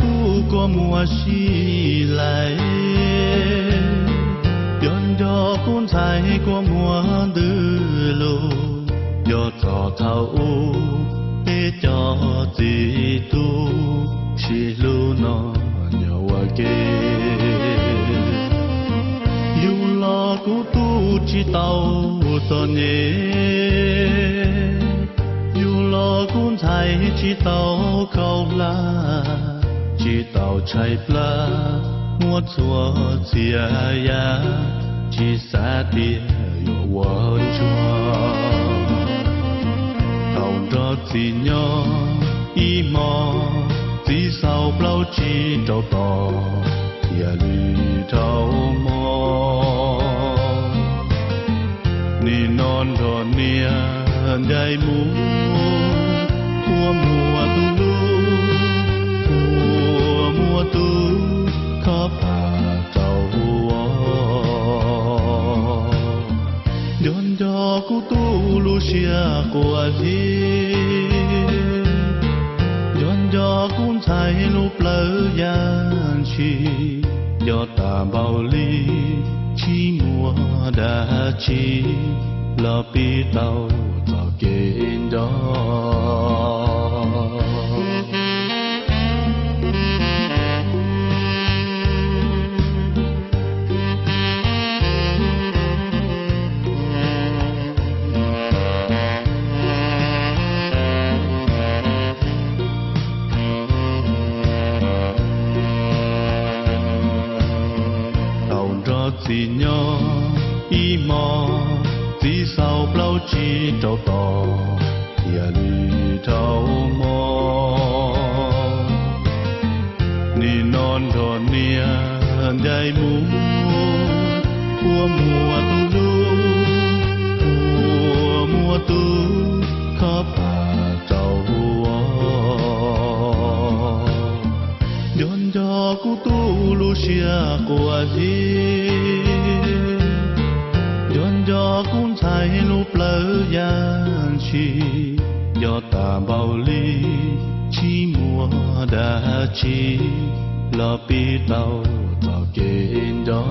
Kuv kua muag sib lais, yog nco kuv ntxhais kua muag ntws lug, yog txog thaum ub peb cov txiv tub sib hlub no nyob ua ke. Yug los kuv tub tsis tau txom nyem, yug los kuv ntxhais tsis tau khaub hlab, tsis tau tshaib plab, muab txhua txhia yam, tsis xav tias yuav ua ntsuag. Tau nrog txiv nyob ib hmo, txiv xaus plaub tsib rau tom, thiaj li dhau hmo. Nim no nrog niam ncaim mus, kua muag tus hlub, kua muag tus khob pam rau ua. Yog nco kuv tub lub siab quas zib, yog nco kuv ntxhais lub plawv yam ntshis, yog tas npaum li tsis muaj dab tsi los pib tau txoj kev nco. Tau nrog txiv nyob ib hmo, txiv xaus plaub tsib rau tom, thiaj li dhau hmo. Nim no nrog niam ncaim mus, kua muag tus hlub, kua muag tus khob pam rau ua. Yog nco kuv tub lub siab quas zib, yog nco kuv ntxhais lub plawv yam ntshis, yog tas npaum li tsis muaj dab tsi los pib tau txoj kev nco.